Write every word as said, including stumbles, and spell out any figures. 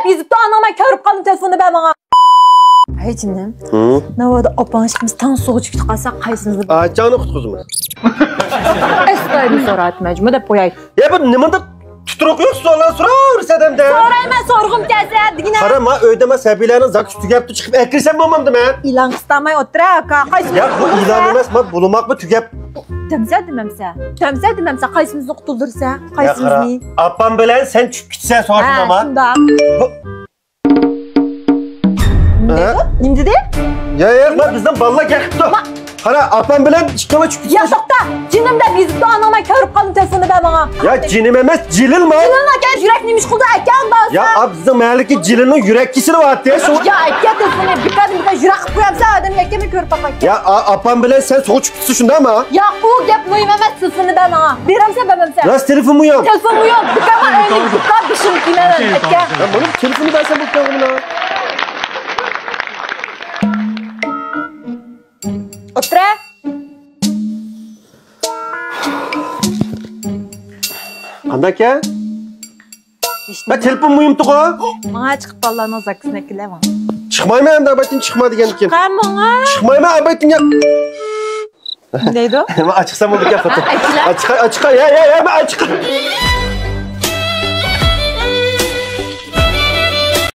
بېزىپتۇ ئاناڭ، مەن كۆرۈپ قالدىم، تېلېفوننى بەر ماڭا. ھەي جېنىم، ھە؟ ناۋادا ئاپاڭ ئىككىمىز تاڭ سۇغا چۈشۈپ قالساق قايسىمىز؟ ئاچاڭنى قۇتقۇزىمىز. ئەستايىدىل سوراۋاتىمەن جۇمۇ دەپ قوياي. يا بۇ نېمانداق تۇتۇرۇق يوق سوئاللار سوراۋېرىسەن دەمدە. سورايمەن، سورىغۇم كەلسە دېگىنە. قارا، ما ئۆيدە ما سەبىيلەرنىڭ زاكىسى تۈگەپتۇ، چىقىپ ئەكىرسەم بولمامدۇ مەن؟ ئېلان قىستاماي ئولتۇرە ئاكا، قايسىمىز؟ يا بۇ ئېلان ئەمەس، ما بولماقمۇ تۈگەپ. دەمسە دېمەمسە، دەمسە دېمەمسە، قايسىمىزنى قۇتۇلدۇرسا؟ يا قارا، قايسىمىزنى؟ ئاپام بىلەن سەن چۈشۈپ كېتىسەن، ھە، سوئال سورىما. شۇنداق. نېمە دېدى؟ نېمە دېدى؟ يا يا، ما بىزنىڭ بالىلار كەتتى. قارا، ئاپام بىلەن ئىككىڭلار چۈشۈپ يا كېتىسەن. توختا، جېنىم دەپ يېزىپتۇ ئاناڭ، مەن كۆرۈپ قالدىم، تېلېفوننى بەر ماڭا. يا جېنىم ئەمەس، جېلىل ما. جېلىل ئاكا، يۈرەك نېمە ئىش قىلدى ئاكا، بارسا. يا ئاپ، بىزنىڭ مەھەللىدىكى جېلىلنىڭ يۈرەك كېسىلى بار ئەتتى، شۇڭا. يا ئاكا، تېلېفوننى بىكار بىكار يۈرەك قىلىپ قويامسەن، ئادەم يەككەمنى كۆرۈپ باققان. يا ئا-، ئاپام بىلەن سەن سوغۇق چۈشۈپ كېتىسىز شۇنداقمۇ؟ يا ئۇ گەپ مۇھىم ئەمەس، تېلېفوننى بەر ماڭا. بېرەمسەن، بەرمەمسەن؟ راست، تېلېفونمۇ يوق. تېلېفونمۇ يوق، بىكار ماڭا ئۆينى بىكار بېشىمنى كىيمەيمەن ئاكا. يا مانا تېلېفوننى بەرسەم بولۇپتۇ مانا. ئولتۇرە. قانداق ئەكەن؟ مەن تېلېفون مۇھىمتىغۇ. ماڭا چىقىپ بالىلارنىڭ زاكىسىنى ئەكىلە ماڭا. چىقمايمەن ئەمدى، ئابايتىن چىقما دېگەندىكىن. چىقار ماڭا. چىقمايمەن ئابايتىن يا. نېمە دەيدۇ؟ مەن ئاچىقسام بولىدىكەن خوتۇن. ھە، ئاچىقا. ئاچىقا، ئاچىقا، يا، يا، يا، مەن ئاچىقا.